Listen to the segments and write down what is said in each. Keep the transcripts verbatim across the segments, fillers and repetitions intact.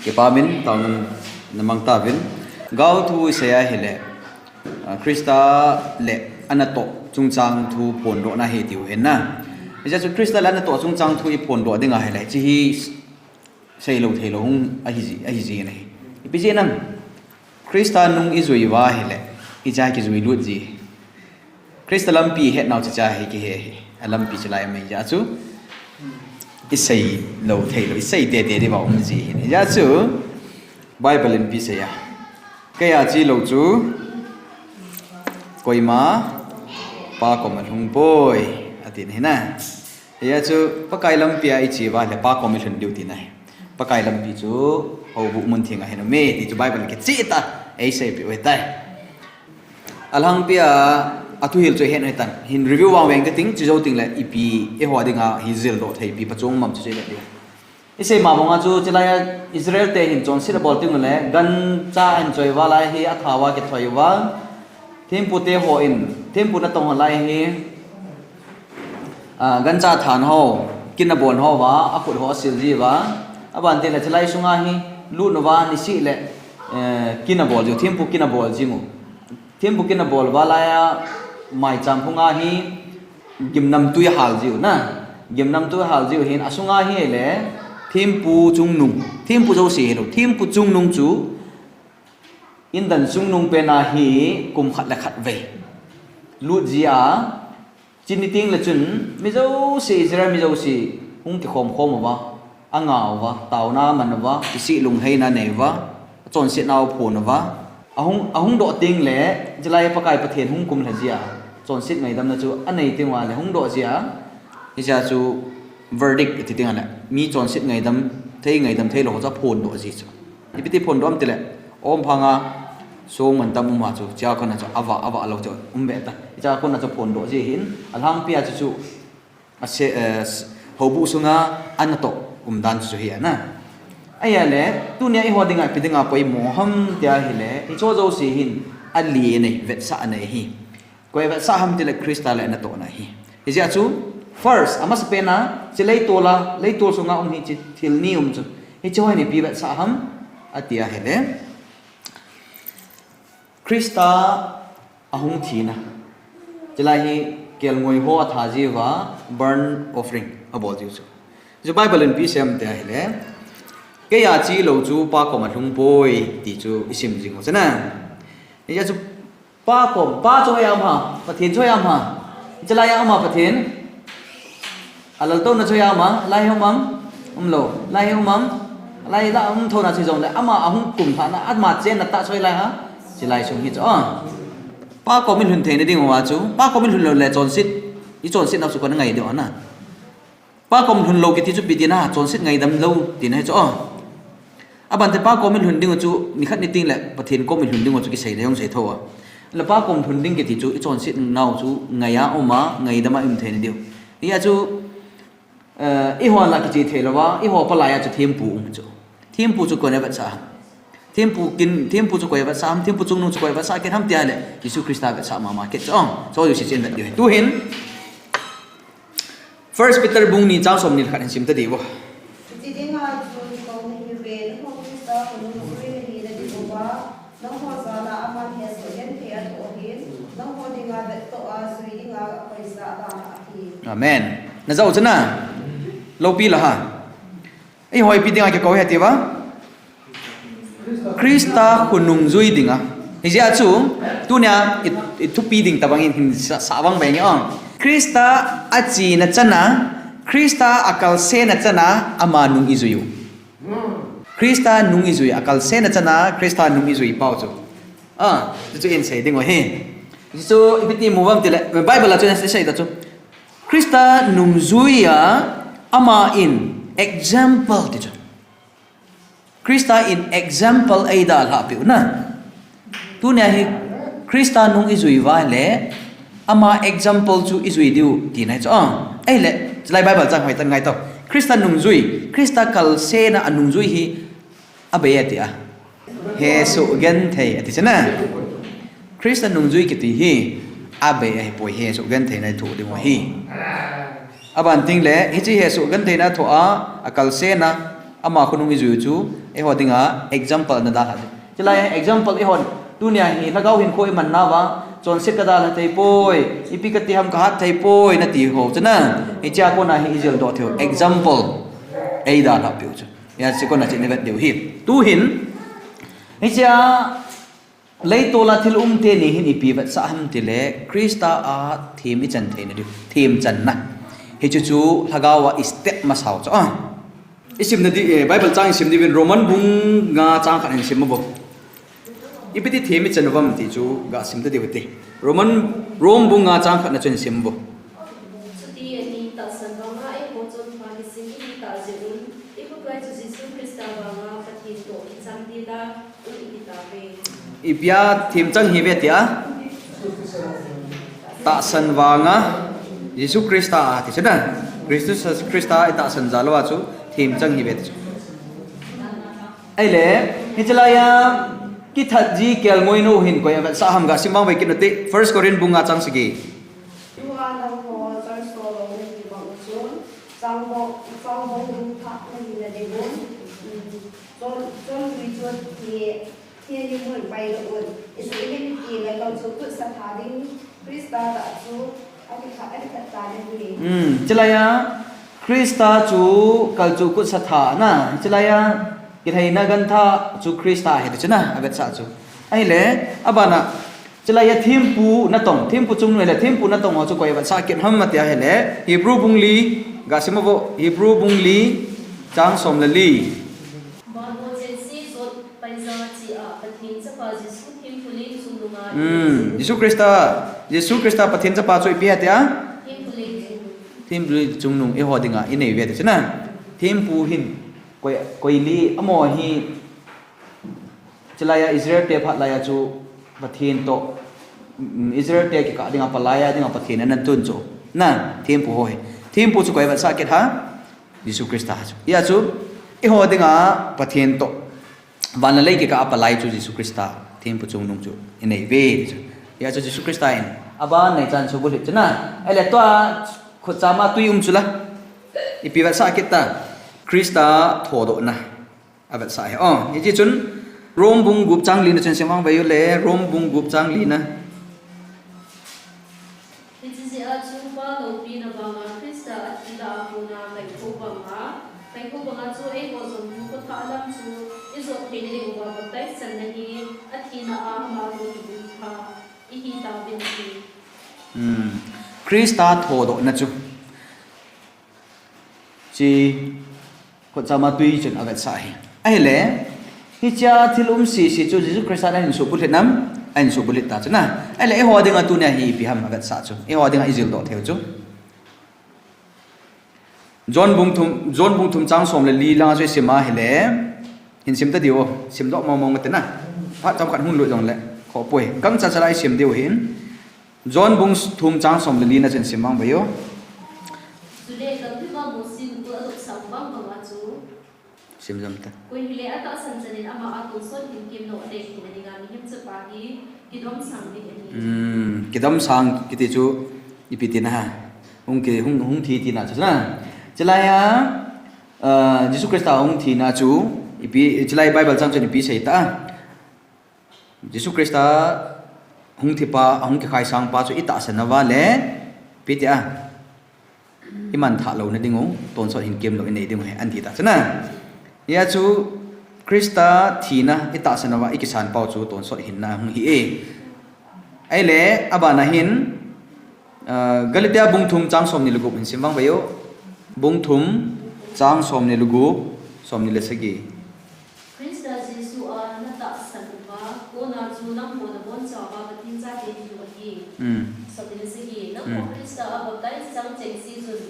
Kipa min, taona namang tauvin. Gaothu isei a hile, ah, Christa le anatoh chungchang thu phondohna hi tiu hen na. Hijeh chun Christa le anatoh chungchang thu iphondoh ding ahile, hiche hi seilou theilou hung ahi ji, ahi ji ahi. Ipi jeh ham? Christa nung ijui uva ahile, icha kijui lut ji. Christa lampi ihet nau chu cha hi kihe hi. Alampi chu lai mai ja chu. Isei lou thei lou, isei tete diuva um ji hin. Ja chu Bible in ipi asei a. Keiya chelou chu koima Pa koma lhung poi, ati ahi na. Ja chu Pakai lampi a iche uva le Pa koma ilhun diu tina ahi. Pakai lampi chu houbuh mun theng a hin aume ti chu Bible in kicheh tah a eiseipeh u ahitai. Alhangpi a, athuhil chu ihet u ahitan. Hin review vang veng kating, chujou teng le ipi eiho dinga hi jildoh thei ipi pachong um am chu ivet diu. Isei ma banga chu, chulai a Israel te hin chonset abol teng ule, gancha ahin choi uva lai hi athao a kithoi uva. Thempu te hon, thempu natong ho lai hi, ah, gancha than ho, kin abon ho uva, akhut ho asil ji uva. Aban teng le chulai sunga hi, lut uva, nisih le, eh, kin abol jiu, thempu kin abol jiu. Thempu kin abol uva lai a, maicham phunga hi, gimnamtui ahal jiu na. Gimnamtui ahal jiu hin, asunga hi le, thempu chungnung. Thempu jouse hilou, thempu chungnung chu, indan chungnung pen a hi, kum khat le khat vei lut ji a, chuni teng le chun, mi jouse, Israel mi jouse, hung kikhom khom uva, anga uva, taona aman uva, kisih lungheina anei uva, achonsetnau aphon uva. Ahung, ahung doh teng le, chulai Pakai Pathen hung kumlha ji a, chonset ngaidamna chu anei teng uva le hung doh ji a, hiche a chu verdict ati teng le, mi chonset ngaidam thei, ngaidam theilou ho chu aphondoh ji chu. Ipi ti phondoh am tile, aumphanga song mantam um a chu, chua kona chu avah, avah lou chu um ve ta. Chua kona chu phondoh ji hin, alhangpi a chu chu, ase, eh, houbuh sunga anatoh umdan chu hi ana. Ahile, tunia eiho dinga ipi dinga poimo ham tia hile, hicheho jouse hin, ali anei, vetsah anei ahi. Koi vetsah ham tile Christa le anatohna ahi. Hijeh a chu, first, amasapen a, hiche leitol a, leitol sunga um hiche thil ni um chu, hicheho hin ipi vetsah ham, ati ahile, Christa ahung thina. Chulai hi kelngoi ho atha ji uva burnt offering abol jiu chu. Chu Bible in ipi asei em tia hile, keiya chelou chu Pa koma lhung poi ti chu isim jing u chu na. Hijeh a chu Pa kom, Pa chu hoiya um ham, Pathen chu hoiya um ham. Chulai a um a Pathen. Alaltouna chu hoiya um am, lai hi um am, umlou, lai hi um am, lai la um thouna chu jongle, ama ahung kumlhahna, ama chenna tah chu hoilai ham, chulai sung hi chu, ah. Pa kom ilhun theina diuva chu, Pa kom ilhun lou le chonset, ichonsetnau chu koi in angai diu ana. Pa kom lhun lou kiti chu ipi tina, chonset ngaidam lou tina hi chu, ah. Abante Pa kom ilhun diu chu, nikhat niteng le Pathen kom ilhun diu chu kiseina jong sei thou a. Le Pa kom lhun ding kiti chu, ichonsetnau chu ngaiya um a, ngaidam a i um theina diu. Hijeh a chu, eh, eiho lah kiche thei louva, eiho palai a chu thempu um chu. Thempu chu koi in avetsah ham. Thempu kin, thempu chu koi avetsah ham, thempu chungnung chu koi avetsah kit ham tia le, Jesu Christa avetsah mama kit chu. Oh, so you see in that way. Tuhin, First Peter bung ni chang som ni le khat hin sim tadiu vo. Hiche dinga chu kikou nahiuve, nangho Christa khonung jui nahina diuva, nangho jal a aman hesoh genthei athoh ahin, nangho dinga vettoh a jui dinga akoisa dan ahi. Amen. Najah u chu na. Loupi la ha. Eiho ipi dinga kikou ahi tia. Christa khonung jui dinga. Hijeh a chu, tunia i, ithupi ding tobang in hin sa, sa vang veng e. Christa achena chana, Christa akalsena chana, ama nung ijui u. Christa nung ijui, akalsena chana, Christa nung ijui pau chu. Ah, chu chu in sei ding u ahi. Chu ipi ti mu vem tile, Bible a chu in sei ta chu. Christa nungjui a, ama in example ti chu. Christa in example eidalhah peh u na. Tunia hi Christa nung ijui uva le, ama example chu ijui diu tina hi chu. Ah, ahile, chulai Bible chang hoitah in ngai tau. Christa nungjui, Christa kalsena anungjui hi abei ati a. Hesoh genthei ati chu na. Christa nungjui kiti hi abei ahipoi, hesoh gentheina ithoh diu ahi. Aban teng le, hiche hesoh gentheina thoh a, akalsena, Ama khonung ijui chu, eiho dinga example na dalha chu. Chulai example eihon, tunia hi lhagao hinkho iman nauva, chonset kadalha thei poi, ipi kati ham kahat thei poi, nati ho chu na. Hichea kona hi ijil doh theiu, example eidalhah peh u chu. Hiche kona chu ivet diu hi. Tuhin, hichea leitol a thil umte ni hin ipi vetsah ham tile, Christa a them ichan theina diu, themchanna. Hichu chu lhagao a istep masau chu. Ah. Isim nadi, eh, Bible chang isim diuvin Roman bung nga chang khat hin sim uvo. Ipi ti them ichan uvam ti chu gasim tadiu hite. Roman, Rome bung nga chang khat na chun sim uvo. Chuti ahile tahsan vanga eiho chonpha kisim ihi tah jeh un, i Pakai chu Jesu Christa vanga Pathen toh kichang ding la, Ipia themchang hiuve tia. Tahsan vanga Jesu Christa a ti chu na. Christus Christa itahsan jal uva chu themchang hiuve ti chu. Ahile, hiche laiya kithat ji kelngoi nu hin koi avetsah ham gasim vangvei kit u hite. First Corinth bung nga chang sagi. Tua nangho church toh lou nahi bang chun, changbong, changbong dum thah nahi nading un, um, chon, chonbui chu thi, thi ni mun pai lou un. Ijeh inem itile kalchuh kutsa tha ding Christa tah chu akithat, akithat ta nahi. Hmm, chulaiya Christa chu kalchuh kutsa tha na, chulaiya kilhaina gantha chu Christa ahi ti chu na, avetsah chu. Ahile, abana, Chulaiya thempu natong, thempu chungnung le thempu natong ho chu koi avetsah kit ham ati ahile, Hebrew bung li, gasim uvo, Hebrew bung li, chang som le li. Vannoi chengse jot paija chea Pathen Chapa Jesu thempu leng chungnunga Hmm, Jesu Christa, Jesu Christa Pathen Chapa chu ipi atia? Thempu leng chungnung. Thempu leng chungnung eiho dinga inei uve ti chu na. Thempu hin koi, koi li amaho hi Chulaiya Israel te phat laiya chu Pathen toh, mm, Israel te kikah dinga palai a dinga Pathen ana tun chu. Na, thempu ho hi. Thempu chu koi avetsah kit ham? Jesu Christa chu. Hia chu, eiho dinga Pathen toh. Van le lei kikah a palai chu Jesu Christa. Thempu chungnung chu. Inei uve chu. Hia chu Jesu Christa in. Aban neichan subulhit chu na. Ahile tua khutcham a tui um chu la. Ipi avetsah kit ta. Christa thodohna. Avetsah ahi. Oh, hiti chun Rome bung gup chang li na chun sim vangvei u le, Rome bung gup chang li na. Hiche jeh a chu pa loupina vanga Christa athi lah a kona kaikhou banga, kaikhou banga chu eiho jong hinkho thah lam chu ijot theina diuva baptize channa hi athina a ama toh kibung tha ihi tauvin ahi. Hmm. Christa thodohna chu. Chi, khutcham a tui chun avetsah ahi. Ahile, hichea thil um sese chu Jesu Christa in ahin subulhit nam, ahin subulhit ta chu na. Ahile, eiho dinga tunia hi ipi ham avetsah chu. Eiho dinga ijil doh theiu chu. John bung thum, John bung thum chang som le li langa chu isim ahile, hin sim tadiu, sim doh mong mong ute na. Phat chomkhat hung lut jongle, khoh poi. Gangcha cha la isim diu hin. John bung thum chang som le li na chun sim vangvei u. Chule gamlhun a Mosi lukul adopsang bang banga chu. Sim jom ta. Koi hile atahsan chan in ama a tonsot hinkemlou anei theina dinga mihem chapa hi kidomsang ding ahi. Hmm, kidomsang kiti chu ipi tina ham. Hung ki, hung, hung thi tina chu na. Chulaiya, ah, Jesu Christa hung thina chu ipi, chulai Bible chang chun ipi sei ta. Jesu Christa hung thipa, ahung kikhaisangpa chu itahsan uva le, ipi tia, iman thah louna diu, tonsot hinkemlou inei diu ahi, ati ta chu na. Hia chu Christa thina itahsan uva ikisan pau chu tonsot hinna hung hi e. Ahile, abana hin, Ah, Galatia bung thum chang som ni le gup hin sim vangvei u. Bung thum chang som ni le gup, som ni le sagi. Christa Jesu a natahsan uva, kona chu nangho nabonchauva Pathen chate hiu ahi. Hmm. Som ni le sagi. Nangho Hmm. Christa a baptize chang chengse chun,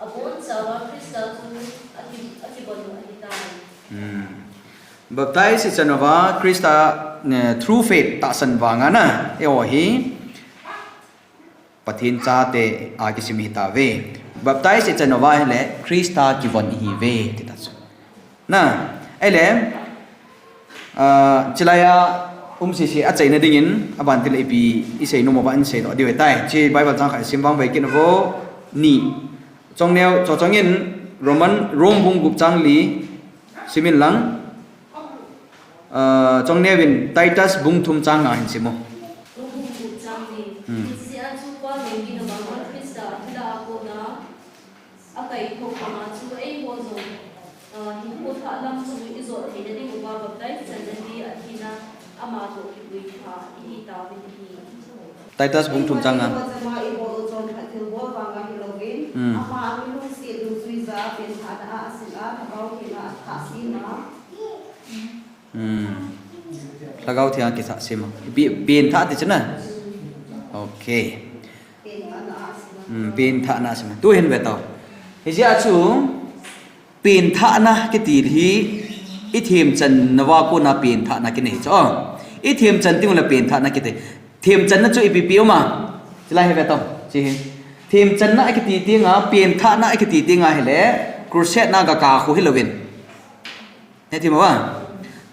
abonchauva Christa chu aki, akibon u ahitai. Hmm. Baptize ichan uva Christa, eh, through faith tahsan vanga na, eiho hi. Pathen chate a kisim ihi tauve. Baptize ichan uva ahile Christa kivon ihiuve, ti ta chu. Na, ahile, ah, chulaiya um sese achaina dingin, aban tile ipi isei nom uva isei doh diu ahitai. Hiche Bible chang khat isim vangvei kit uvo, ni. Chongneo, cho chongin Roman, Rome bung gup chang li, Simin lang, ah, Chongneo in Titus bung thum chang nga hin simu. Bung thum chang ni. Hmm. Hiche a chu Paul in Christa hila a kona akaitho panga chu eiho jong, ah, hinkho thah lam chu ijot theina diuva baptize channa hi athina ama toh kipui pha ihi tauvin ahi. Titus bung thum chang nga. Hmm. Hmm. Lhagao Theng a kithah sema. Pi-, pengthah ti chu na. Okay. Hmm, pengthahna sema. Tuhin ve tau. Hijeh a chu, pengthahna kiti hi, ithemchanna a kona pengthahna kinei chu. Ithemchan teng le pengthahna kiti. Themchanna chu ipi ipi um a. Chulai hi ve tau. Chi hi. Themchanna akiti tenga, pengthahna akiti tenga hile, crusade na gakah khu hilouvin. Hethem uva.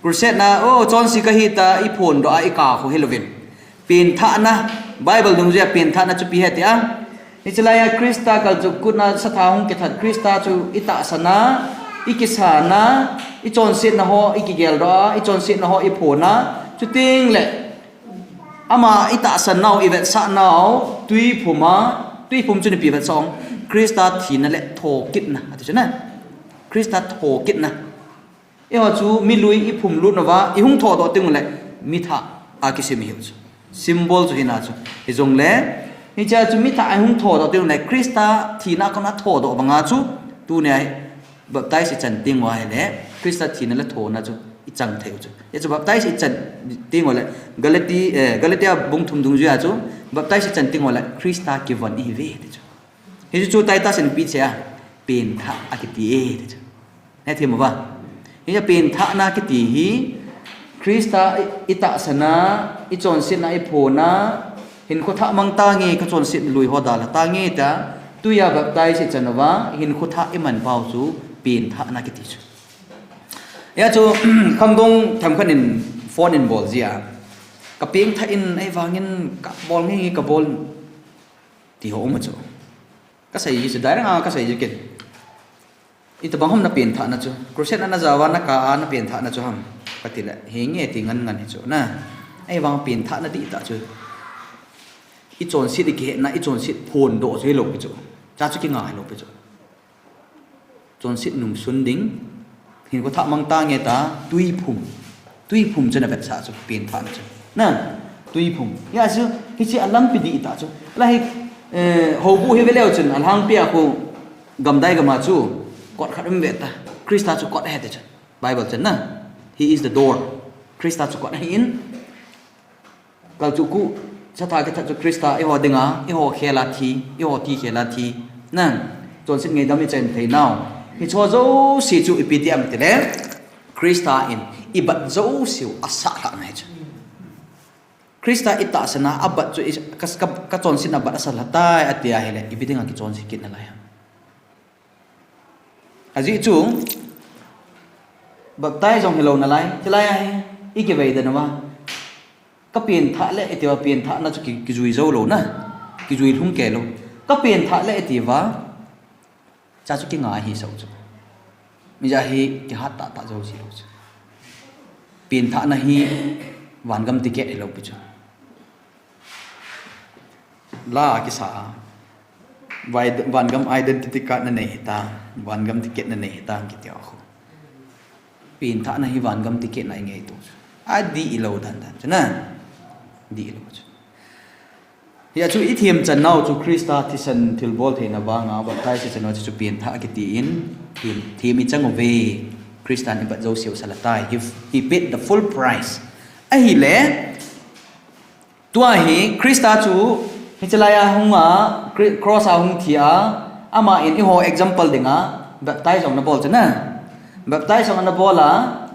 Crusade na, o, chonse kahi ta, iphondoh a, ikah khu hilouvin. Pengthahna, Bible dungjuia pengthahna chu ipi ham tia. Hiche laia Christa kalchuh kona sathah hung kithat Christa chu itahsan a, ikisan a, ichonsetna ho, ikigeldoh a, ichonsetna ho, iphon a, chuteng le, ama itahsan nau, ivetsah nau, twiphum a, twiphum chu ipi vetsah ham, Christa thina le thokitna, ati chu na. Christa thokitna. Eiho chu milui iphumlut nauva, ihung thodoh teng le, mithah a kisem ihiu chu. Symbol chu hina chu. Hijongle, hichea chu mithah a ihung thodoh teng le, Christa thina a kona thodoh banga chu, tunia hi, baptize ichan teng uva hile, Christa thina le thona chu, ichang thei u chu. Hichu baptize ichan teng uva le, Galati, eh, Galatia bung thum dungjuia chu, baptize ichan teng uva le, Christa kivon ihiuve, ti chu. Hichu chu Titus in ipi asei a, pengthah akiti e, ti chu. Hethem uva. Hiche pengthahna kiti hi, Christa i, itahsan a, ichonsetna iphon a, hinkho thah mang tange, kachonset lui ho dalha tange tia, tuia baptize ichan uva, hinkho thah iman pau chu, pengthahna kiti chu. Hia chu, khangdong themkhat in phone in bol jia. Kapengthah in, ahivangin, kabol nge kabol. Ti ho um a chu. Kasei ji chu, direct a kasei ji kit. Itobang ham napengthahna chu. Crusade na najao a nakah a napengthahna chu ham. Kati le, henge ti ngan ngan hi chu na. Ahivang pengthahna dihtah chu. Ichonset ikihetna, ichonset phondoh chu hilou pi chu. Cha chu kinga hilou pi chu. Chonset nungsun ding. Hinkho thah mang tange ta, twiphum. Twiphum chu navetsah chu, pengthahna chu. Na, twiphum. Hia chu, hiche alampi dihtah chu. Lahi, eh, houbuh hi veleu chun, alhangpia khu, gamdai gama chu, kot khat um ve ta. Christa chu kot ahi ti chu. Bible chun na. He is the door. Christa chu kot ahin. Kalchuh kona, sathah kithat chu Christa, eiho dinga, eiho khela thi, eiho thi khela thi. Na, chonset ngaidam ichan thei nau. Hicheho jouse chu ipi ti ham tile, Christa in ibat jouseu asah lhahna hi chu. Christa itahsan a abat chu i, ka, ka, kachonsetna abat asah lha tai ati ahile, ipi dinga kichonse kit nalai ham. Ajeh chu, baptize jong hilou nalai, chulai ahi, ikivei dan uva. Kapengthah le itiuva pengthahna chu ki, kijui jou lou na, kijui lhung kei lou. Kapengthah le itiuva, cha chu kinga hi sou chu. Hijeh a hi kihat tahtah jouse lou chu. Pengthahna hi vangam ticket hilou pi chu. La kisa a. Vai-, vangam identity card nanei hita, vangam ticket nanei hita, kiti a khu. Pengthahna hi vangam ticket na ingaito chu. Adih lou dan dan chu na. Dih lou chu. Hia chu ithemchan nau chu Christa thisan thilbol theina vanga, baptize ichan uva chu pengthah akiti in, them, them ichang uve. Christa in ibat jouseu asah lha tai. He, he paid the full price. Ahile, tua hi Christa chu, hiche laia hunga, cri-, cross a hung thi a, ama in eiho example dinga, baptize jong nabol chu na. Baptize jong nabol a,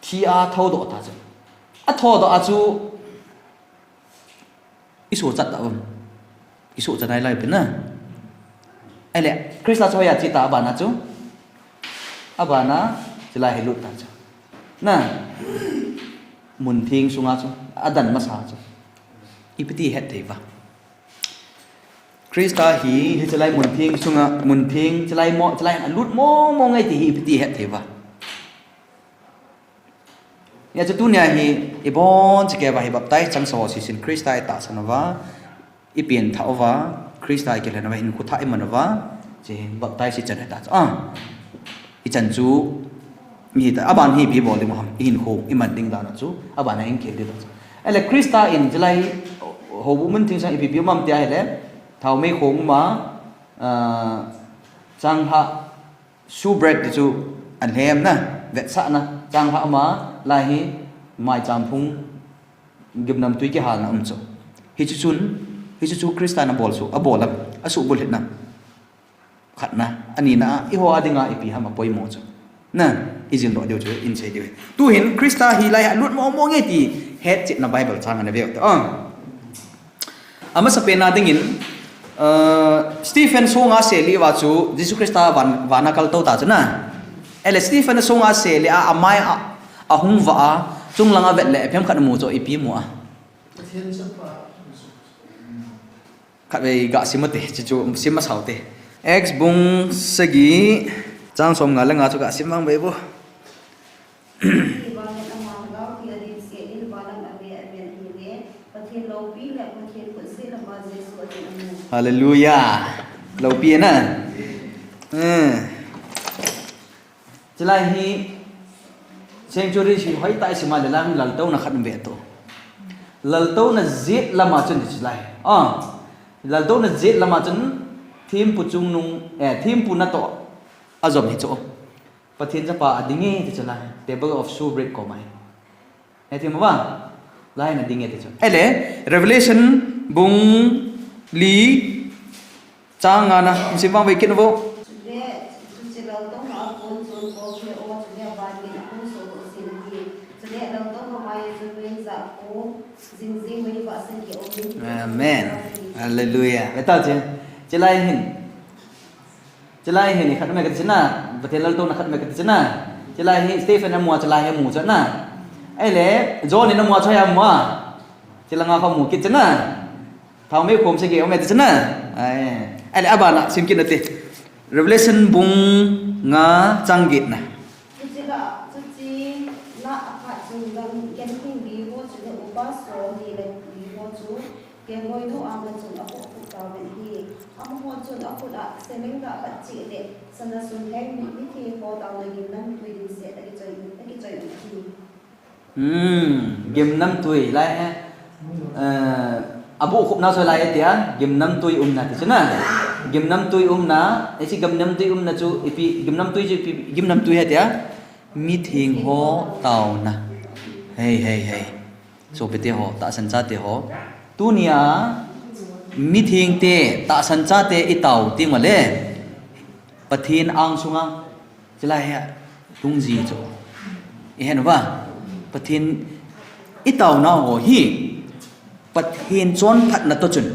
thi a thodoh ta chu. Athodoh a chu, isohchat ta um. Isohchat nai lai pi na. Ahile, Christa chu hoiya che ta abana chu. Abana, chulai hi lut ta chu. Na, muntheng sunga chu, adan masa chu. Ipi ti het thei uva. Christa hi, hiche lai muntheng sunga, muntheng, chulai mo, chulai alut mo, mo ngai ti hi ipi ti het thei uva. Hijeh chun tunia hi ibon chikei uva hi baptize chang sa ho seisin Christa itahsan uva, ipen thah uva, Christa ikilhen uva, hinkho thah iman uva, hiche baptize ichan ahitai chu. Ah, ichan chu, mi ta, aban hi ipi bol ding ham, ihinkho, iman ding dan chu, aban a ihin khel ding chu. Ahile Christa in chulai, houbung mun theng sang ipi ipi um am tia ahile, thaomei khom um a, ah, changlhah, shewbread ti chu alhem na, vetsahna, changlhah um a, lai hi, maicham phung, gimnamtui kihalna um chu. Hichu chun, hichu chu Christa in abol chu, abol a, asuhbulhit na. Khatna, anina, eiho a dinga ipi ham apoimo chu. Na, ijil doh diu chu, ihin sei diu. Tuhin Christa hi lai alut mong mong e ti hetchetna Bible chang ana veu te. Ah. Amasapen a dingin, uh, Stephen songa seli uva chu Jesu Christa van, vana kaltou ta chu na. Ahile Stephen songa seli a, amai a, ahung vah a, chunglang a vet le, aphem khat amu chu ipi amu a. Khatvei ga sim ute, chuchu sim masa ute. Acts bung sagi, chang somnga le nga chu ga sim vang ve vo. Pathen loupi le Pathen khutset lama Jesu adin amu. Hallelujah. Loupi na. Eh. Chulai hi sanctuary hi hoitah a isim a le lang laltouna khat um ve to. Laltouna jet lama chun chulai. Ah. Laltouna jet lama chun thempu chungnung, eh, thempu natoh ajom hi chu. Pathen chapa ading e ti chu lai. Table of shewbread koma hi. Hethem uva? Lai na ding e ti chu. Ahile, Revelation bung li chang nga na, sim vang ve kit uvo. Chule, chuche laltouna a kon chun kol thei o, chule van in ahung sodoh jin ahi. Chule laltouna mai a chun mei jah ko, jing jing mei vah sagi aumin. Amen. Hallelujah. Ve ta che. Chulai hin. Chulai hi ni khat um e kati chu na, Pathen laltouna khat um e kati chu na. Chulai hi Stephen amu a, chulai hi amu chu na. Ahile, John in amu a, chu hi amu a. Chulanga kho amu kit chu na. Thaomei khom sagi um e ti chu na. Ai. Ahile, abana sim kit nate. Revelation bung nga chang get na. Chuche lah, chuche lah aphat chun gan, gan hing mi ho chule upa som ni le mi ho chu, kelngoi nu anga chun apoh khup tauvin ahi. Amaho chun akhut a seleng dah khat cheh le sana sun lheng mi, mitheng ho taona gimnamtui dimset akichoi, akichoi un ahi. Hmm, gimnamtui lai he. Eh, abuh khupna chu lai he tia, gimnamtui umna ti chu na. Gimnamtui umna, hiche gimnamtui umna chu ipi, gimnamtui chu ipi, gimnamtui he tia. Mitheng ho taona. Hei, hei, hei. Sopite ho, tahsan chate ho. Tunia, mitheng te, tahsan chate itao teng ule. Pathen ang sunga. Chulai hi, lungji chu. Ihen uva. Pathen itaona ho hi. Pathen chonphatna toh chun.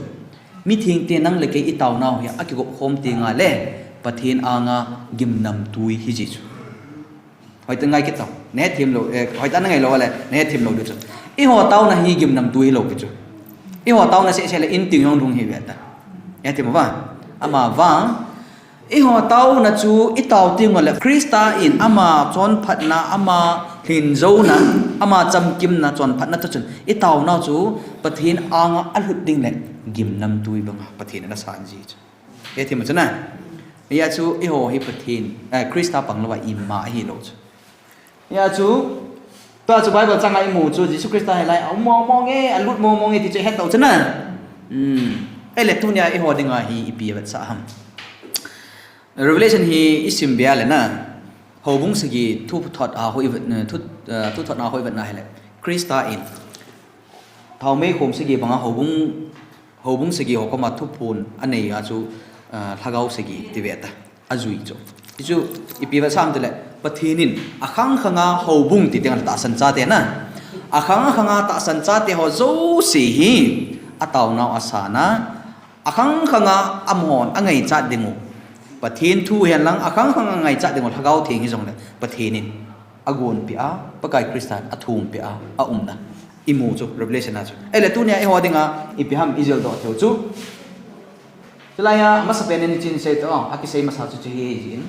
Mitheng te nang le kei itaona ho hi, akigop khom teng ule. Pathen anga gimnamtui hiji chu. Hoitah ngai kit tau. Nahethem lou, eh, hoitah na ngai lou le, nahethem lou diu chu. Eiho taona hi gimnamtui hilou pi chu. Eiho taona seh seh le in teng jong lhung hi ve ta. Hethem uva. Ama vang. Eiho taona chu itao teng ule Christa in ama chonphatna, ama lhinjouna, ama chamkimna chonphatna toh chun. Itaona chu Pathen anga alhut ding le gimnamtui banga Pathen ana san ji chu. Hethem u chu na. Hijeh chu eiho hi Pathen, eh, Christa pang louva ima ahilou chu. Hijeh chu, tua chu Bible changa imu chu, Jesu Christa hilai, aum mong mong e, alut mong mong e, ti chu ihet tau chu na. Hmm. Ahile tunia eiho dinga hi ipi avetsah ham. Revelation hi isim be a le na. Houbung sagi thuthot a ho ivet, eh, thu, eh, thuthot a ho ivetna hile. Christa in. Thaomei khom sagi banga houbung Houbung sagi ho koma thuphon anei a chu, ah, lhagao sagi ti ve ta. Ajui chu. Hichu, ipi vetsah ham tile, Pathen in akhang khanga houbung ti teng le tahsan chate na. Akhang khanga tahsan chate ho jouse hi, ataonau asan a. Akhang khanga amahon angaichat ding u. Pathen thu hihen lang, akhang khanga angaichat ding u, Lhagao Theng hijongle, Pathen in agonpeh a, Pakai Christa in athumpi a, aumna. Imu chu, Revelation a chu. Ahile tunia eiho dinga, ipi ham ijil doh theiu chu. Chulai a, amasapen in ichin sei to, akisei masa chu chu hi jin.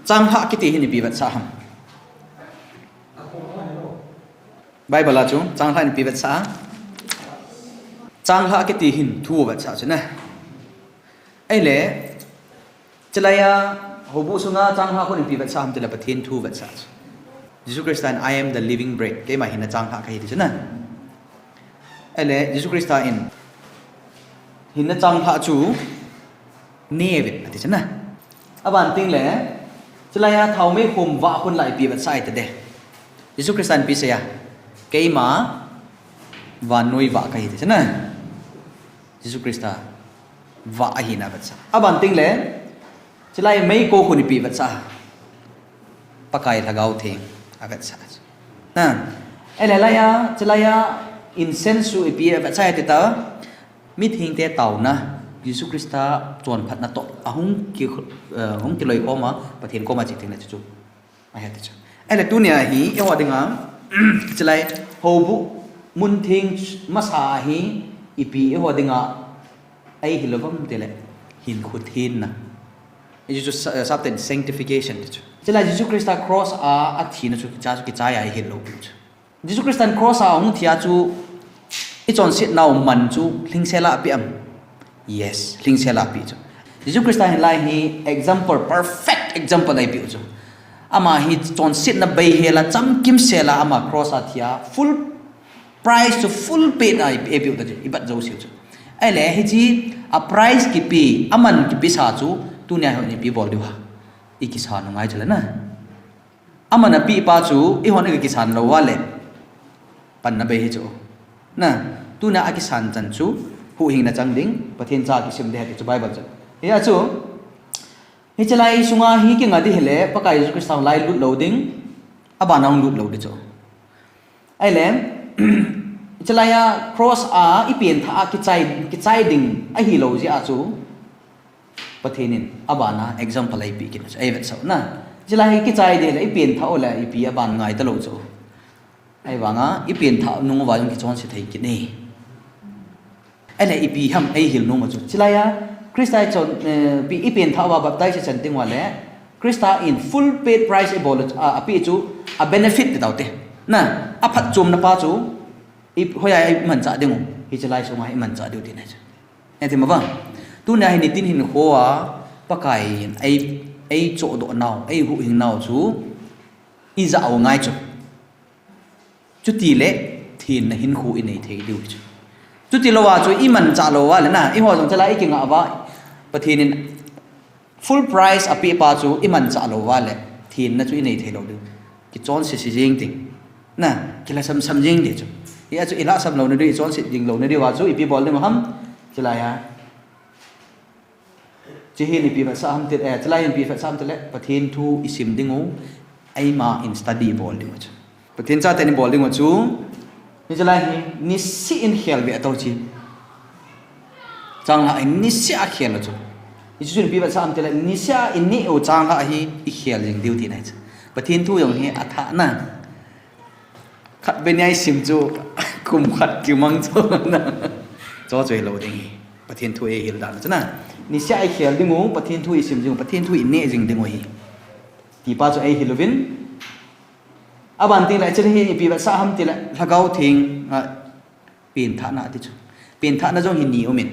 Changlhah kiti hin ipi vetsah ham. Bible a chu changlhah in ipi vetsah a? Changlhah kiti hin thu vetsah chu na. Ahile, chulaiya houbuh sunga changlhah khun ipi vetsah ham tile Pathen thu vetsah chu. Jesu Christa in, "I am the living bread." Keima hinna changlhah kahi ti chu na. Ahile, Jesu Christa in hinna changlhah chu ne uvin ati chu na. Aban tengle, chulaiya thaomei khom vah khun la ipi vetsah a iti de. Jesu Christa in ipi asei a? "Keima vannoi vah kahi," ti chu na. Jesu Christa vah ahina vetsah. Aban tengle, chulai meikong khun ipi vetsah a? Pakai Lhagao Theng avetsah. Na, ahile laiya, chulaiya incense chu ipi avetsah a iti ta? Mithengte taona, Jesu Christa chonphatna toh ahung ki, eh, hung kiloikhom a, Pathen koma che tengle chu chu ahi ti chu. Ahile tunia hi eiho dinga, chulai houbuh mun theng masa hi ipi eiho dinga eihil u ham tile hinkho thenna. Hichu chu sa-, sapten sanctification ti chu. Chulai Jesu Christa cross a athina chu kicha chu kichai a eihil lou pi chu. Jesu Christa in cross a ahung thia chu ichonsetnau man chu lhingsel a apeh am? Yes, lhingsel a apeh chu. Jesu Christa hin lai hi example, perfect example eipeh u chu. Ama hi chonsetna beihel a, chamkimsel a ama cross a thia, full price chu full paid a eipeh u ta chu, ibat jouseu chu. Ahile hiche a price kipe, aman kipesa chu, tunia hi ipi bol diu ham? Ikisan u ngai chu le na. Aman apeh pa chu eihon ikisan lou uva le panna bei hi chu. Na, tunia akisan chan chu huhhingna chang ding, Pathen cha kisim ding ahi ti chu Bible chun. Hia chu, hiche lai sunga hi kinga ding hile, Pakai Jesu Christa lai lut lou ding, abana hung lut lou ding chu. Ahile, hiche laiya cross a ipenthah a kichai, kichai ding ahilou jeh a chu, Pathen in abana example eipeh kit chu, eivetsah u na. Hiche lai hi kichai ding le ipenthah u le ipi aban ngai talou chu. Ahivanga ipenthah nung uva jong kichonse thei kit e. Ahile ipi ham eihil nom u chu. Hiche laiya Christa ichon, eh, pi, ipenthah uva baptize ichan teng uva le Christa in full paid price ibol u, a, apeh chu a benefit ti taute. Na, aphatchomna pa chu, i, hoiya imanchah ding u? Hiche lai sunga imanchah diu tina chu. Ahi ti ma vang. Tunia hi nitin hinkho a Pakai in ei, eichohdoh nau, eihuhhing nau chu ijah u ngai chu. Chutile thenna hinkho inei thei diu chu. Chuti louva chu imanchah lou uva le na, eiho jong hiche lai ikingah uva, Pathen in full price apeh pa chu imanchah lou uva le thenna chu inei thei lou diu. Kichonse se jeng ding. Na, kilhasam sam jeng ding chu. Hia chu ilhasam louna diu, ichonse ding louna diuva chu ipi bol ding u ham? Hiche laiya. Hiche hin ipi vetsah ham tile, eh, hiche lai hin ipi vetsah ham tile, Pathen thu isim ding u, eima in study bol ding u chu. Pathen chaten ibol ding u chu, hiche lai hi niseh in khel be a tou chu. Changlhah hi niseh a khel u chu. Hiche chu ipi vetsah ham tile, niseh a ineh u changlhah hi ikhel jing diu tina chu. Pathen thu jong hi athah na. Khatvei nia isim chu, kum khat kimang chu na. Chu chu hilou ding hi. Pathen thu eihil dan chu na. Niseh a ikhel ding u, Pathen thu isim ding u, Pathen thu ineh jing ding u hi. Ti pa chu eihil uvin. Aban tengle, hiche hi ipi vetsah ham tile, Lhagao Theng a penthahna ati chu. Penthahna jong hi ni umin.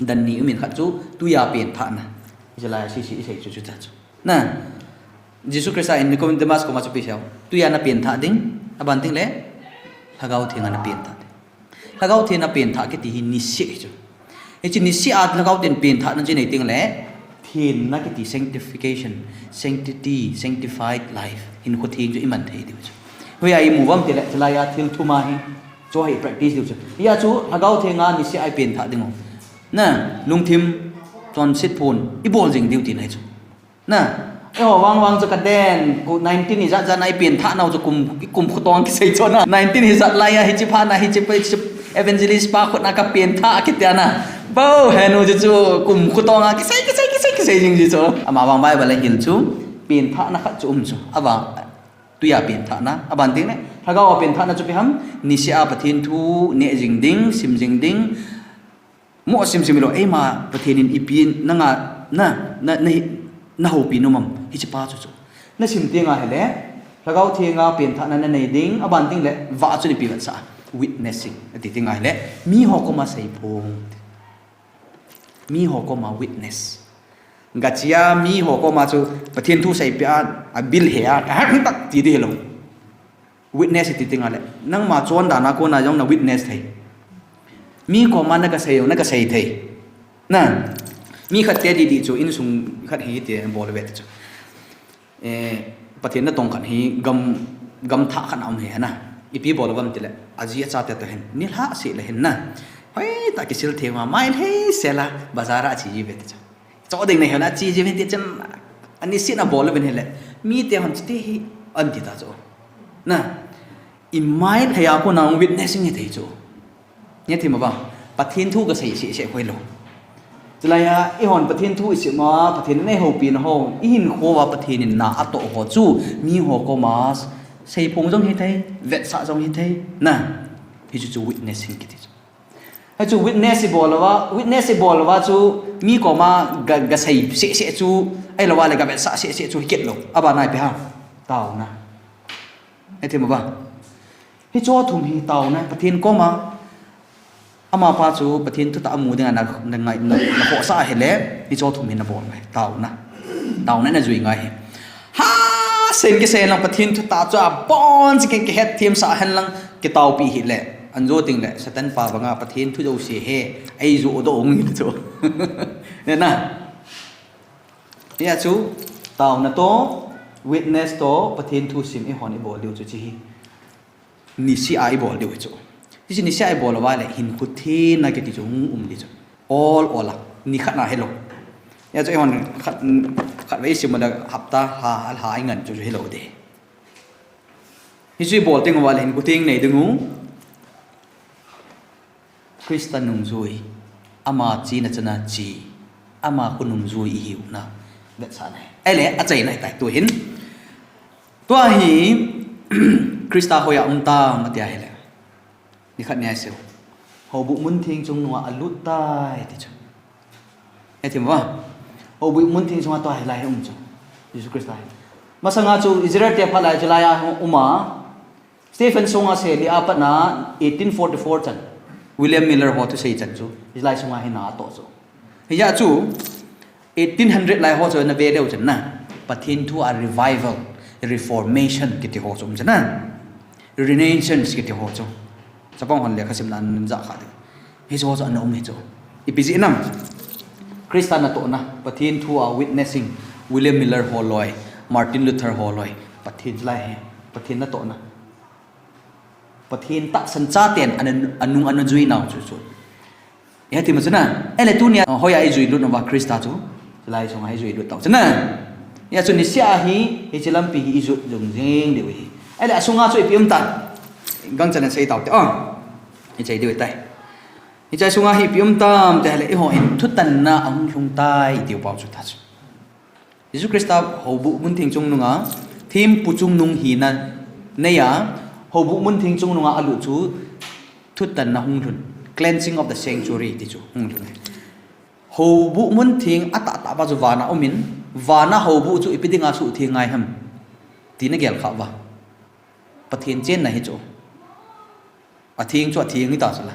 Dan ni umin, khat chu, twiya penthahna. Hiche lai a sese isei chu chuti chu. Na, Jesu Christa in Nicodemus koma chu ipi asei u? Twiya napenthah ding, aban tengle, Lhagao Theng a napenthah ding. Lhagao Theng a penthah kiti hi niseh chu. Hiche niseh a Lhagao Theng penthahna chu inei tengle, thenna kiti sanctification, sanctity, sanctified life, hinkho theng chu iman thei diu chu. Hoiya imu uvem tile, hiche laiya thil thum a hi, chu hi practice diu chu. Hia chu, Lhagao Theng a niseh a ipenthah ding u. Na, lungthim, chonset phon, ibol jing diu tina chu. Na, eiho vang vang chu kaden, kum nineteen ijat jat na ipenthah nau chu kum, kum khotong kisei chu na. Nineteen ijat laiya hiche phat na, hiche pa, hiche evangelist pa khut na kapenthah kiti na. Bou, henu chu chu kum khotong a kisei, kisei, kisei, kisei jing chu chu. Ama vang Bible a hil chu, penthahna khat chu um chu. Avang, twiya penthahna, aban tengle, Lhagao a penthahna chu ipi ham, niseh a Pathen thu neh jing ding, sim jing ding, Mo sim sim hilou, eima Pathen in ipi nanga, na, na, na, nahoupi nom am, hiche pa chu chu. Nasim tenga hile, Lhagao Thenga pengthahna nanei ding, aban ding le vah chu ipi vetsah. Witnessing. Ati ding ahile, miho koma seiphong. Miho koma witness. Gachia miho koma chu Pathen thu seipeh a, abil he a, ahem tak ti ding hilou. Witness iti ding ahile, nangma chondan a kona jong na witness thei. Mi koma na kasei jong, na kasei thei. Na, mi khat te didi chu insung khat hi ti bol ve ti chu. Eh, Pathen natong khat hi gam, gam thah khat a um hi na. Ipi bol uvam tile, aji achate toh hin nilhah seh le hin na, hoitah kisil thei ma, mai lhei sela, bazar a ache ji ve ti chu. Cho ding nei hela ache ji ve ti chun, ani sina bol uven hile, mite hon chuti hi anti ta chu. Na, imai lhei a kona witnessing hithei chu. Nge thim a ba, Pathen thu kasei seh seh hoilou. Chulai a, eihon Pathen thu isim a, Pathen in eihoupi na ho, ihinkho a Pathen in na atoh ho chu, miho koma seiphong jong hithei, vetsah jong hithei, na, hichu chu witnessing kiti chu. Hichu witness ibol uva, witness ibol uva chu, mi koma ga, gasei seh seh chu, ahilouva le gavetsah seh seh chu hikit lou. Abana ipi ham? Taona. Nge thim a ba. Hicho thum hi taona, Pathen koma. Amapa chu Pathen thutah amu dinga na, na ngai, na, na khohsah ahile, hicho thum hi nabol ngai. Taona. Taona najui ngai hi. Ha, sen kisen lang Pathen thutah chu abon cheh in kihet themsah hen lang kitaopi hile. Anjo teng le, Satan pa banga Pathen thu jouse hi, eijo doh ung hi chu. Nge na. Hia chu, taona toh, witness toh, Pathen thu sim eihon ibol diu chu hiche hi. Niseh a ibol diu hi chu. Hiche niseh a ibol uva le, hinkho thina kiti chu hung um ding chu. Ol ol a, nikhat na hilou. Hia chu eihon khat, khatvei isim le hapta, lha, lha ingan chu hilou ding. Hichu ibol teng uva le, hinkho thina nei ding u. Christa nungjui, ama chena chana che, ama khonungjui ihiu na vetsahna ahi. Ahile, achaina ahitai, tu hin. Tua hi, Christa hoiya um tam ati ahile. Nikhat nia iseiyu. Houbuh mun theng chungnunga alut tai ti chu. Nge thim a ba. Houbuh mun theng chunga tua hilai hi um chu. Jesu Christa hi. Masanga chu Israel te phat lai chu laiya um a. Stephen sunga seli a patna eighteen forty-four chan, William Miller ho thusei chan chu, hilai sunga hi na atoh chu. Hijeh chu, eighteen hundred lai ho chu nave leu chun na, Pathen thu a revival, reformation kiti ho chu um chun na, renaissance kiti ho chu. Chapang hon lekha simna an ja kha ding. Hiche ho chu ana um hi chu. Ipi jeh ham? Christa natohna, Pathen thu a witnessing, William Miller holoi, Martin Luther holoi, Pathen lai hi, Pathen natohna. Pathen tahsan chaten ana, anung ana jui nau chu chu. Ihet thim a chu na. Ahile tunia, hoiya ijui lut uva Christa chu. Hilai sunga ijui lut tau chu na. Hia chu niseh a hi, hiche lampi hi ijui jing jing diu hi. Ahile asunga chu ipi um tam. Gangchan a sei tau te. Oh. Ichai diu tai. Hiche sunga hi ipi um tam ti ahile eiho in thutanna ahung lhung tai tiu pau chu ta chu. Jesu Christa houbuh mun theng chungnunga, thempu chungnung hina neiya, houbuh mun theng chungnunga alut chu thutanna hung lhun, cleansing of the sanctuary ti chu hung lhun. Houbuh mun theng atahtah pa chu vana umin, vana houbuh chu ipi dinga suhtheng ngai ham, ti nagel kha uva. Pathen chenna hi chu. Atheng chu atheng hita chu la.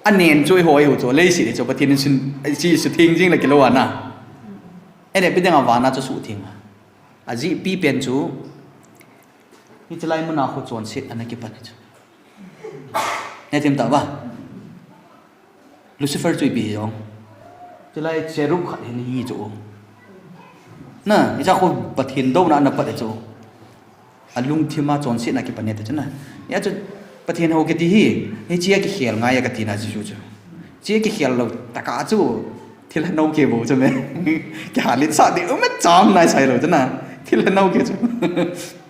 Anen chu eiho eiho chu, leiset hi chu, Pathen in sun, chi sutheng jing le kilou ana. Ahile ipi dinga vana chu suhtheng a. Ajeh pipen chu, hiche lai muna khu chonset ana kipan hi chu. Nge thim ta ba. Lucifer chu ipi hi jong. Chulai cherub khat hin hi chu. Na, hiche khu Pathen douna ana pat chu. Alungthim a chonsetna kipan e ta chu na. Hia chu Pathen hou kiti hi, hichea kikhel ngai a katina chu chu. Chea kikhel lou tah a chu. Thilha nou kibol chu me. Kihalit sah ding um e cham nai sai lou chu na. Thilha nou ki chu.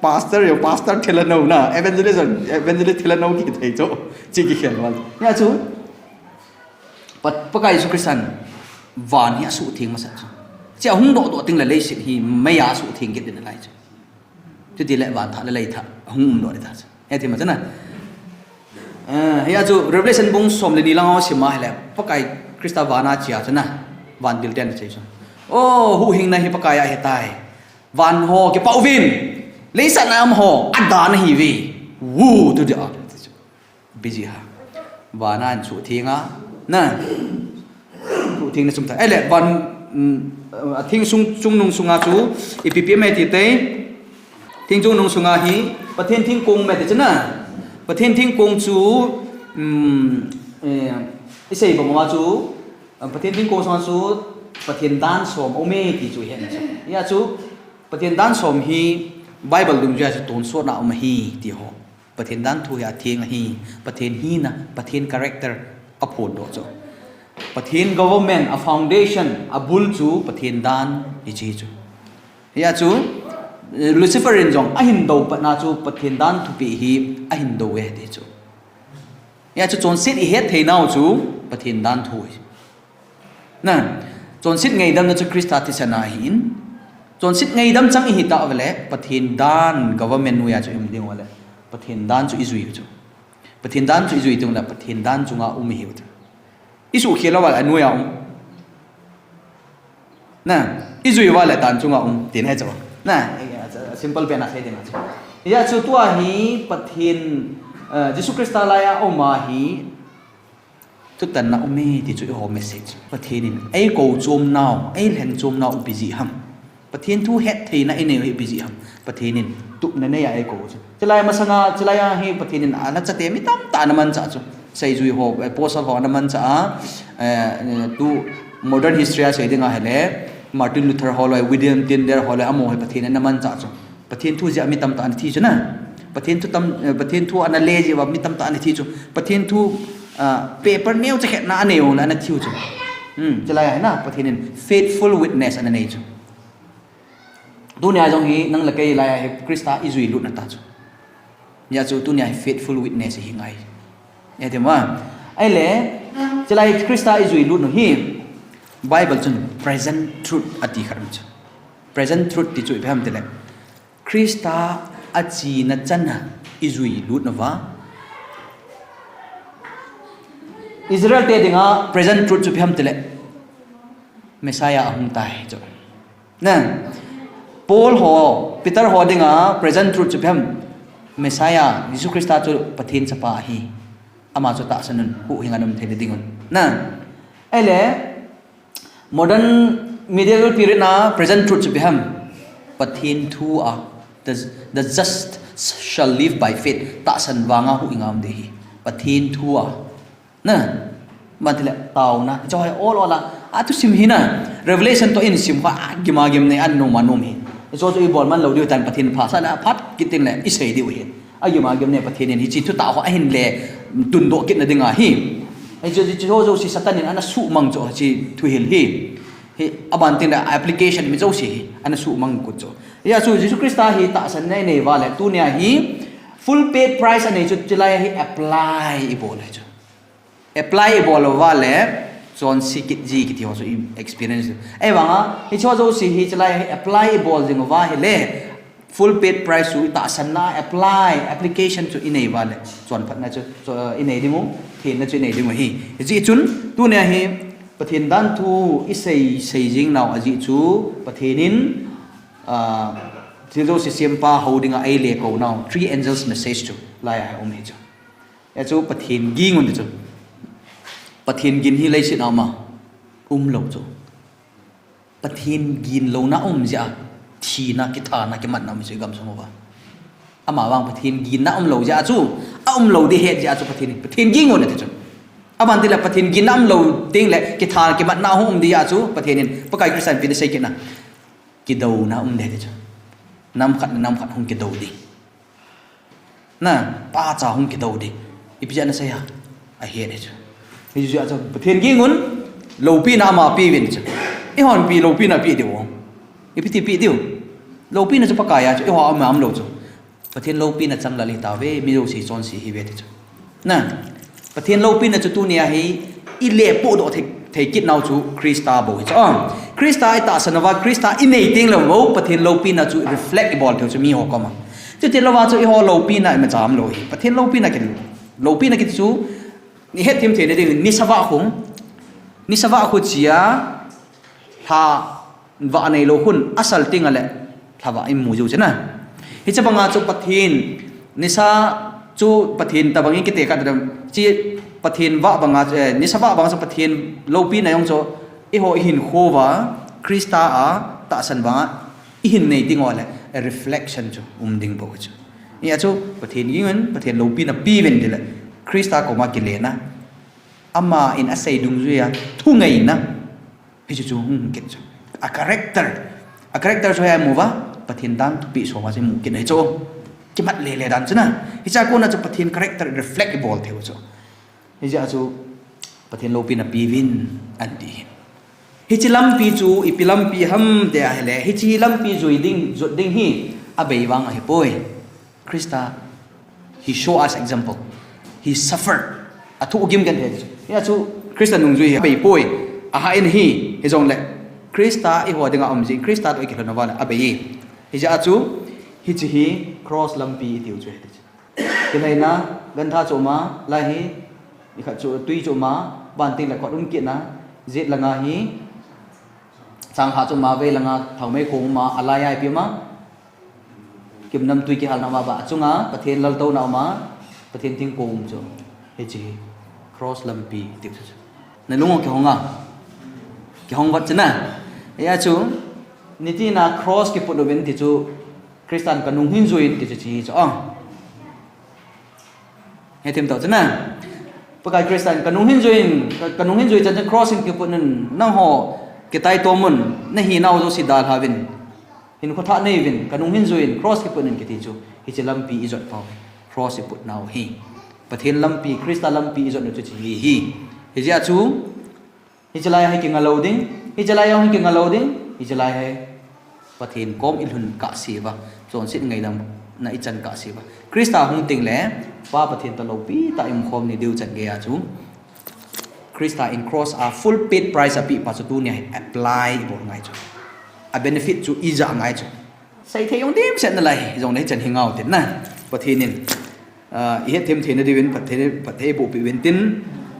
Pastor yo, pastor thilha nou na. Evangelist, evangelist thilha nou kithei chu. Chea kikhel lou. Hia chu. Pa, Pakai Jesu Christan van hi asuhtheng masat chu. Chea hung doh doh teng le leiset hi meiya asuhtheng kit ding nalai chu. Chuti le van thah le lei thah ahung um doh ding ta chu. Hiti ma chu na. Eh, hia chu Revelation bung som le ni lang a sim a hile Pakai Christa vana chea chu na. Vantil ten chu chu. Oh, huhhingna hi Pakai a ahitai. Van ho kipah uvin, leiset a um ho adan ahiuve. Wu tu dia. Busy ha. Vana an chu thinga. Na. Chu thing na sum ta. Ele van, mm, a thing sung, chungnung sunga chu ipi pi me ti te. Thing chungnung sunga hi Pathen thingkong me ti chu na. Pathen thingkong chu, mm, eh, isei bang ma chu, ah, Pathen thingkong sunga chu Pathen dan som um e ti chu hi na chu. Ya chu Pathen dan som hi Bible dungjuia chu tonsot na um ahi ti ho. Pathen dan thu hi atheng ahi. Pathen hina, Pathen character aphondoh chu. Pathen government, a foundation, abul chu Pathen dan hi chi chu. Hia chu, eh, Lucifer in jong ahin do patna chu Pathen dan thupeh hi ahin do e ti chu. Hia chu chonset ihet theinau chu Pathen dan thu hi. Na, chonset ngaidamna chu Christa thisan a ahin. Chonset ngaidam chang ihi tah uleh, Pathen dan government noiya chu ium ding uleh, Pathen dan chu ijui u chu. Pathen dan chu ijui teng uleh, Pathen dan chunga um ihiu chu. Isuhkhel uva leh anoiya um. Na, ijui uva leh dan chunga um, tin ahi chu. Na, simple pen a sei ding a chu. Hia chu tua hi Pathen, eh, Jesu Christa laiya aum ahi, thutanna um e ti chu eiho message. Pathen in eikou chomnau, eilhen chomnau ipi jeh ham. Pathen thu hettheina inei u hi ipi jeh ham. Pathen in tupna neiya eikou u chu. Chulai masanga, chulaiya hi Pathen in ana chate mi tamtah ana manchah chu. Seijui ho, eh, apostle ho ana manchah a, eh, tu modern history a sei ding ahile, Martin Luther ho loi, William Tyndale ho loi, amaho hi Pathen in ana manchah chu. Pathen thu jeh a mi tamtah ana thi chu na. Pathen thu tam, eh, Pathen thu ana le jeh uva mi tamtah ana thi chu. Pathen thu, ah, paper neocha khat na anei u le ana thi u chu. Hmm, chulaiya hi na, Pathen in faithful witness ana nei chu. Tunia jong hi nang le kei laiya hi Christa ijui lutna ta chu. Hia chu tunia hi faithful witness hi ngai. Hia ti ma. Ahile, chulai Christa ijui lutnu hi Bible chun present truth ati khat um chu. Present truth ti chu ipi ham tile, Christa achena chana ijui lutna uva. Israel te dinga present truth chu ipi ham tile, Messiah ahung tai chu. Na, Paul ho, Peter ho dinga present truth chu ipi ham, Messiah, Jesu Christa chu Pathen chapa ahi. Ama chu tahsan un, huhhing a um thei ding un. Na, ahile, modern medieval period a present truth chu ipi ham, Pathen thu a, the, the just shall live by faith. Tahsan vanga huhhing a um ding ahi. Pathen thu a. Na, ma tile taona. Hiche hi ol ol a. Athusim hi na, Revelation toh in sim kha, agim agim nei, anom anom hi. Hiche chu ibol man lou diu tan, Pathen phasah le aphat kit teng le isei diu ahi. Agim agim nei, Pathen in hiche thutah ho ahin le tundoh kitna ding ahi. Hiche, hiche ho jouse Satan in ana suhmang chu hiche thuhil hi. Hi, aban teng le application mi jouse hi ana suhmang kit chu. Hia chu Jesu Christa hi tahsanna inei uva le, tunia hi full paid price anei chu, chulai hi apply ibol ahi chu. Apply ibol uva le, chonse kit ji kiti ho chu i experience. Ahivanga, hiche ho jouse hi chulai hi apply ibol jing uva ahile, full paid price chu itahsanna apply, application chu inei uva le, chonphatna chu, chu, uh, inei ding u, thenna chu inei ding u ahi. Hijeh chun, tunia hi Pathen dan thu isei, sei jing nau ajeh chu, Pathen in, uh, thil jouse sempa ho dinga eile kou nau, three angels message chu, laiya um hi chu. Hia chu Pathen ging un ti chu. Pathen gin hi leiset a um a, um lou chu. Pathen gin louna um jeh a, thina, kithana, kimatna um chu igamsung uva. Ama vang Pathen ginna um lou jeh a chu, aum lou ding het jeh a chu Pathen, Pathen ging un ti chu. Aban tile Pathen ginna um lou teng le, kitha, kimatna hung um ding jeh a chu, Pathen in, Pakai Christa in ipi ana sei kit na. Kidouna um ding ti chu. Nam khat le nam khat hung kidou ding. Na, pacha hung kidou ding. Ipi jeh a ana sei a? Ahet e chu. Hichu jeh a chu, Pathen ging un, loupina ama pe uvin chu. Eihon ipi loupina pe diu. Ipi ti pe diu. Loupina chu Pakai a chu, eiho a um a um lou chu. Pathen loupina chang lal hitauve, mi jouse chonse ihiuve ti chu. Na, Pathen loupina chu tunia hi, ile pohdoh thei, thei kit nau chu Christa bou hi chu. Ah, Christa itahsan uva, Christa inei teng le bou, Pathen loupina chu reflect ibol thei u chu miho koma. Chuti louva chu eiho loupina imacha um lou hi. Pathen loupina kiti, loupina kiti chu, ihet them theina ding, nisa vah khun, nisa vah khu chia, lha vah neilou khun, asal teng le, Lhava imu jiu chu na. Hiche banga chu Pathen, nisa chu Pathen tobang in kiti kha dem. Chi Pathen vah banga, eh, nisa vah banga chu Pathen loupina jong chu eiho ihinkho uva, Christa a tahsan banga ihin nei ding u le, a reflection chu um ding bou chu. Hijeh a chu Pathen gingin, Pathen loupina peuvin tile, Christa koma kilena, aman asei dungjuiya thungaina, hichu chu hung kit chu. A character, a character chu hia imu uva, Pathen dan thupeh soma chu imu kit ahi chu. Kimat lele dan chu na. Hichea kona chu Pathen character reflect ibol thei u chu. Hijeh a chu Pathen loupina peuvin ati hin. Hiche lampi chu ipi lampi ham ti ahile, hiche lampi jui ding, jot ding hi abei vang ahipoi. Christa, he show us example. He suffered. Athu gim kan he. Hijeh a chu Christa nungjui hi abei poi. Aha in hi, hijongle Christa eiho dinga um jing, Christa toh ikilhon uva le abei. Hijeh a chu hiche hi cross lampi itiu chu hi. Kineina, gantha chu uma, lai hi, ikhat chu tui chu uma, vantil le khut um kitna, jet langa hi, changha chu uma, vei langa thaomei kong uma, alai a ipi uma, kimnamtui kihalna uma, achunga Pathen laltouna uma, Pathen thingkong um chu. Hiche hi cross lampi tiu chu. Nalung u kihong a? Kihong vat chu na. Hijeh a chu, nitina cross kiput uvin ti chu, Christan kanung hin juiyin ti chu hiche hi chu. Ah. Hethem tau chu na. Pakai Christan kanung hin juiyin, ka, kanung hin jui chan chan cross in kiput un, nangho kitai tomun, nahinau jouse dalhauvin, hinkho thah neiuvin, kanung hin juiyin cross kiput un kiti chu, hiche lampi ijot pau. Cross iput nau hi. Pathen lampi, Christa lampi ijot nau chu hiche hi. Hijeh a chu, hiche lai hi kinga lou ding, hiche lai hi kinga lou ding, hiche lai hi Pathen kom ilhun kahseuva, chonset ngaidamna ichan kahseuva. Christa hung tengle, Pa Pathen toh loupi tah a iumkhom ni diu chan geiya chu, Christa in cross a full paid price apeh pa chu tunia hi apply ibol ngai chu. A benefit chu ija ngai chu. Seithei jong dimset nalai, jongle hichan hi ngau tin na. Pathen in, ah, ihethem theina diuvin, phatthei, phatthei eiboh peh uvin tin,